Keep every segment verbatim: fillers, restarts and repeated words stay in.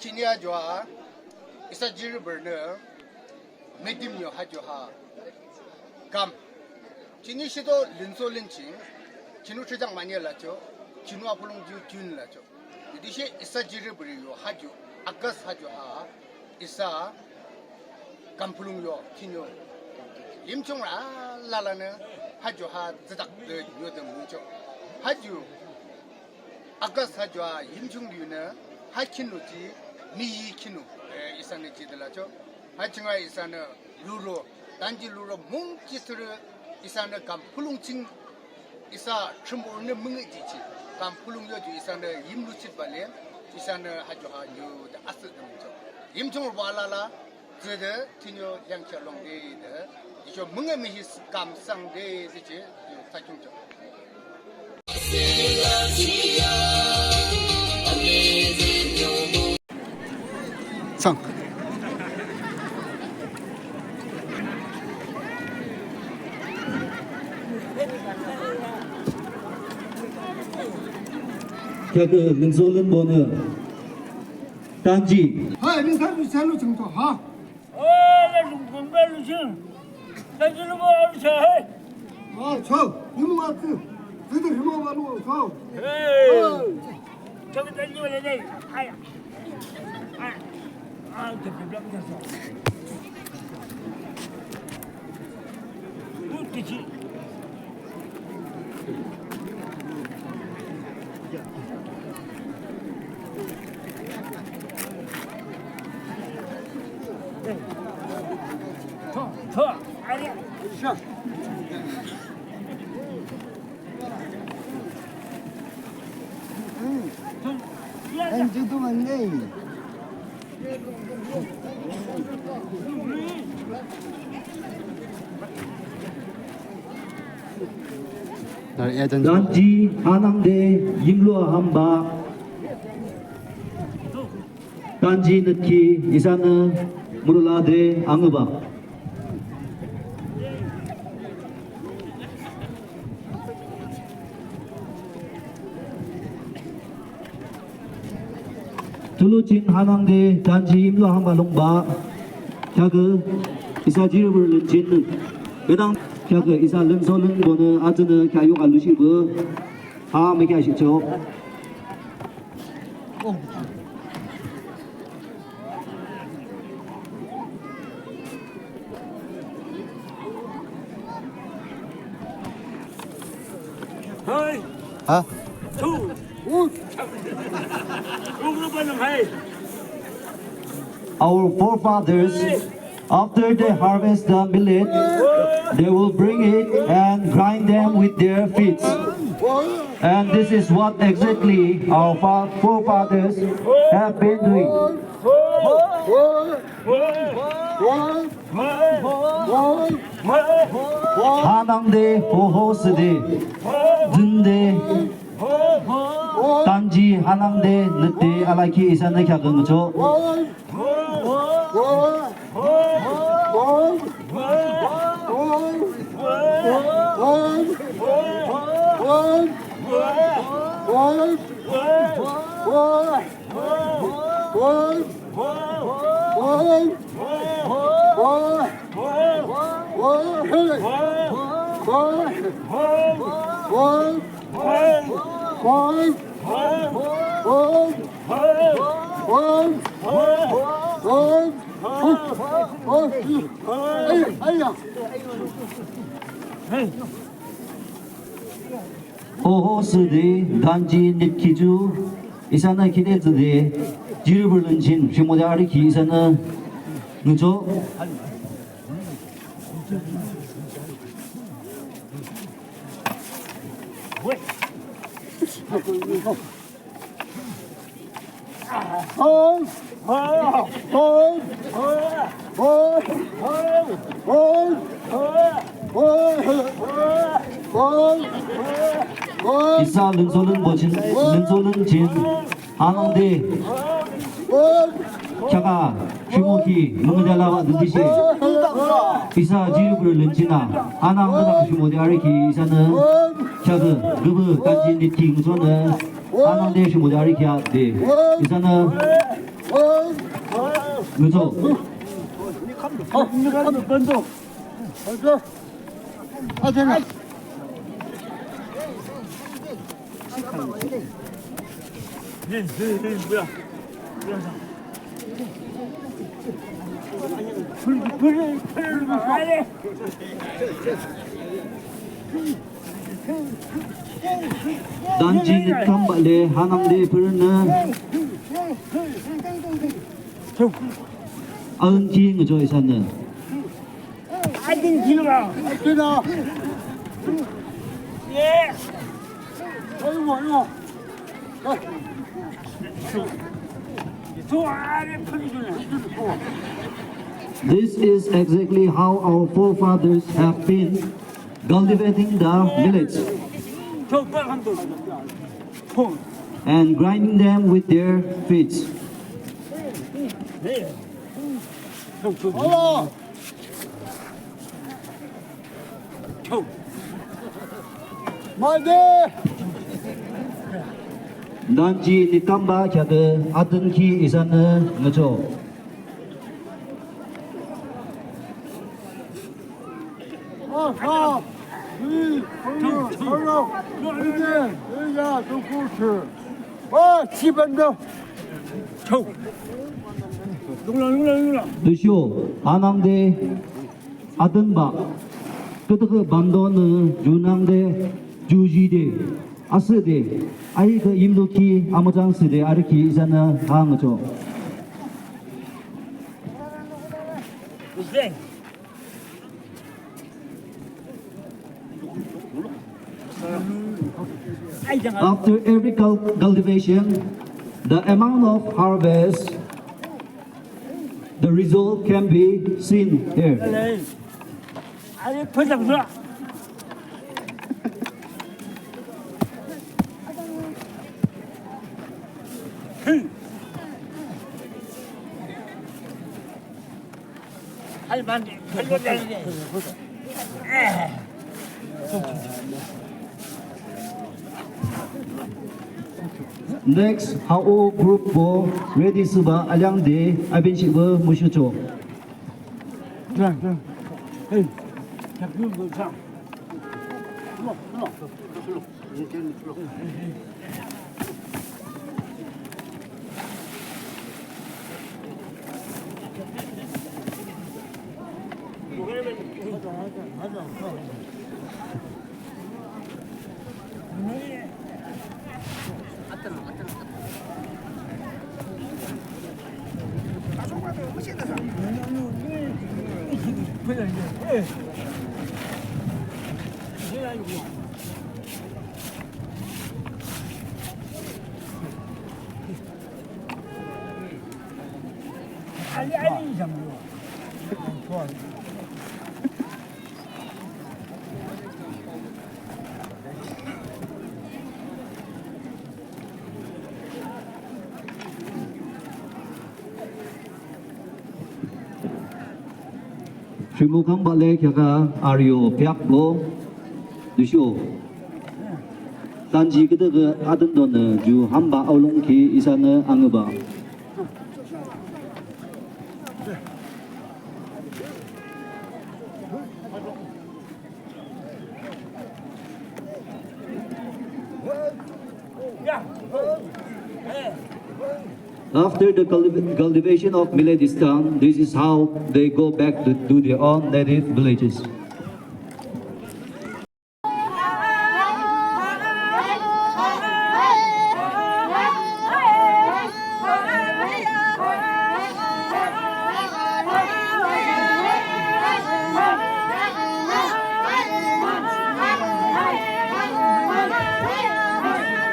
Khihni ha ju a, isa jipürünü, Metümnyo ha ju a, kam. Khihni shido lünso lün ching, khinu thsüjang manye lacho, khinu apulung ju jun lacho. Tütüshe isa jipürü yo ha ju, August ha ju a, isa kam pulung yo, khihni yo. Yimchung ra lalanü, ha ju a, thsüdak de yo de mücho. Ha ju, August ha ju a Yimchung liunü, ha khinu ji, miyi khinu, eh, isanü ji de lacho. Ha ching a isanü luro, tanji luro mungji thürü, isanü kam pulung ching, isa Thrünpuhnü müngi ji chi, kam pulung yo ju isanü yimlu chit bale, isanü ha ju a nyu de asü de mücho. Yimchung ra lala, Tsüde, thinyo yangkha longde de, icho münge mihis kam sangde de che, yo thakyung cho. Sang. Kya ke lünso lünbonü. Tanji. Hai, ni sa lu sa lu chang to ha. Ơ, la lung kong ba lu chang. Tanji lu ba lu cha hai. Wa cho, ni mu a tu. Tu tu ri mo ba lu cho. Hey. Ơ. Cho ke tanji wa le dai. Ai. Ai. Ai, ke ke blam ke sa. Tanji hanangde yimlua hamba. Tanji nütkhi isanü mürülade angüba. Tulu chin hanangde tanji yimlua hamba lungba. Kya ke isa jipürü lün chin. Bedang kya ke isa lün so lün bonü atünü kya yok alu shi bu. Ha me kya shi cho. Hai. Ha? Two. Two. Our forefathers, after they harvest the millet, they will bring it and grind them with their feet. And this is what exactly our fa-, forefathers have been doing. Hanangde hoho süde, zinde, tanji hanangde nütte alaki isanü kya küncho. Oho süde danji nit kiju isanü kide züde jiribur lünchin shimode ariki isanü nücho. Isa lünsonung bojin, lünsonung jin, anangde. Kheaka, shimo ki, mungde alabah dündishi. Isa jiribur lünchina, anang münang shimode ariki, isanü. Kheaka, gübü, kanji nit ki, ngüsonü. Anangde shimode ariki ade. Isanü. Ngücho. Danji nü kambah le hanangde pürünü. Aün ki ngücho isanü. This is exactly how our forefathers have been cultivating the millets and grinding them with their feet. Danji nü kambah kheakü atün ki isanü ngücho. Tüsho hanangde atünbah küdükhüh bandonü junangde jujide asühde ahihkhüh yimlu ki amütsan thsüde arü ki isanü ha ngücho. After every cul- cultivation, the amount of harvest, the result can be seen here. Next, Hao group bo ready thsübah aliangde abinshihpü mushucho. Shimo kambah le kheakü arü yo piak bo. Tüsho tanji küdükhüh atündonü ju hambah aolung ki isanü angübah. After the cultiv- cultivation of millet is done, this is how they go back to, to their own native villages.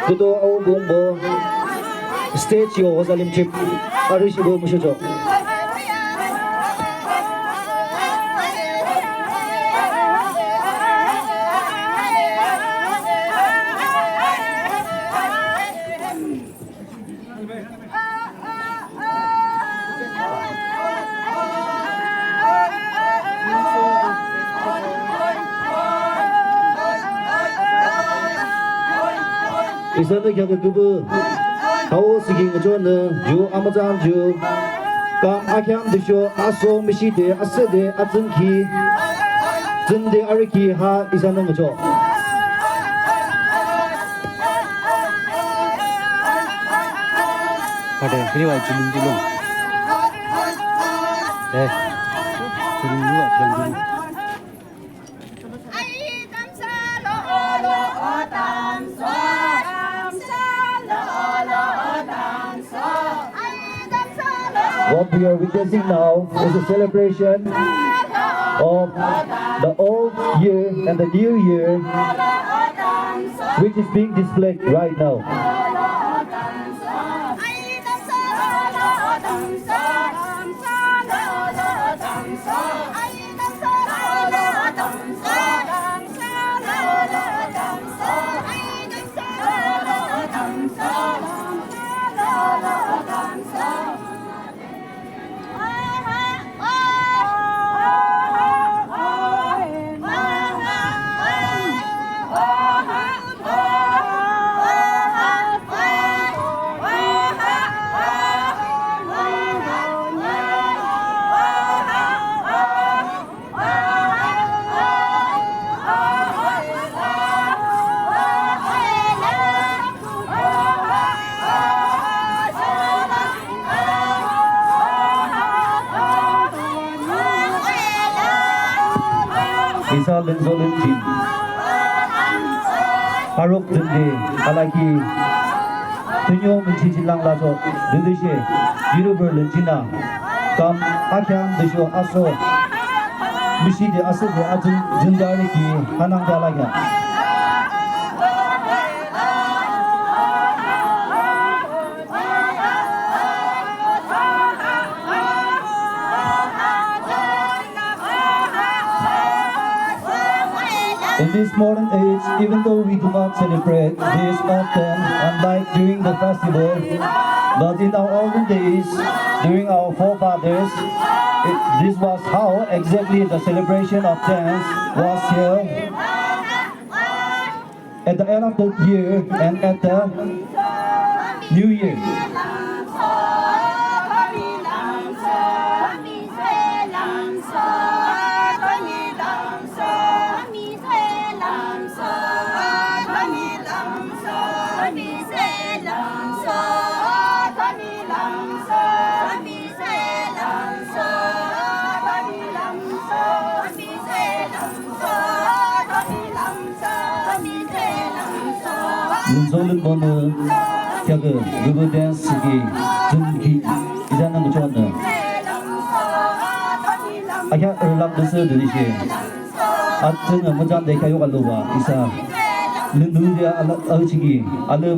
Kudo aobungbo stage yo hoza limchip arüshihpü mushucho. Isanü kheakü küpü Ao siki ngüchonü, ju amütsan ju, kam akheam tüsho aso müshide asühde atsüngkhi, tsünde arükhi ha isanü ngücho. Hade, hini wa jilung jilung. Eh, jilung jilung, jilung jilung. What we are witnessing now is a celebration of the old year and the new year, which is being displayed right now. Isa lün zolün jing. Aruk dünde alaki. Tunyo münchi jilang laso. Dünde she. Yurubur lün jina. Kam akheam tüsho aso. Müshide asühde atsün jindari ki hanang jalakya. In this modern age, even though we do not celebrate this often, unlike during the festival, but in our olden days, during our forefathers, it, this was how exactly the celebration of dance was held at the end of the year and at the New Year. Nunso lun bonü, kya ke, river dance ki, tun ki, isanü nguchonü. Akya erlak dese dünüshe. Atsünü müjande kya yoka luba, isa. Lun nü de ala, alchiki, ala,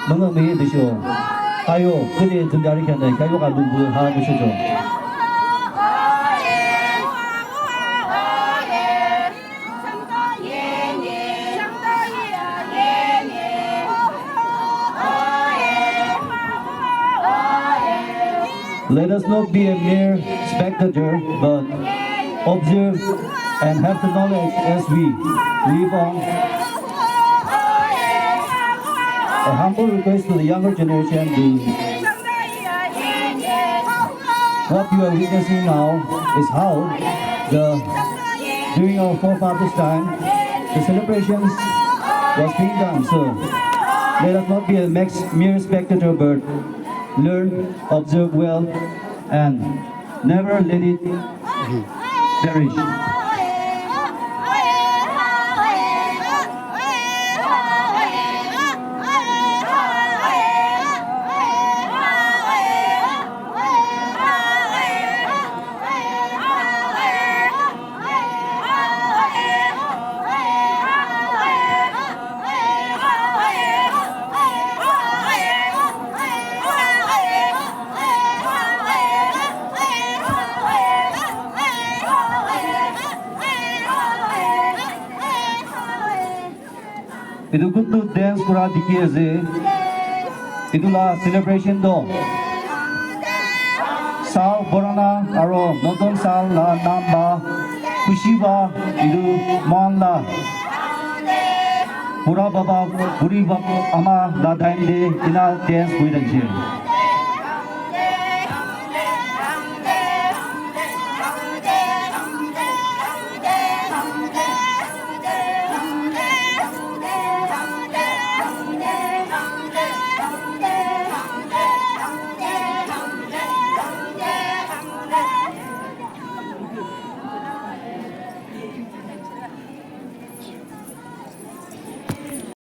manga me de sho. Ayo, kede tun dari kya ne, kya yoka lubu, ha, de sho. Let us not be a mere spectator, but observe and have the knowledge as we live on. A humble request to the younger generation to What you are witnessing now is how the, during our forefathers' time, the celebrations was being done. So let us not be a max, mere spectator, but learn, observe well, and never let it perish. Etu kuntu dance kura dikhi ase. Etu la celebration toh Saal Purana aro Notun Saal la naam pa khushi pa etu moikhan la Bura baba, buri baba, ama la time de inü dance hoidakji.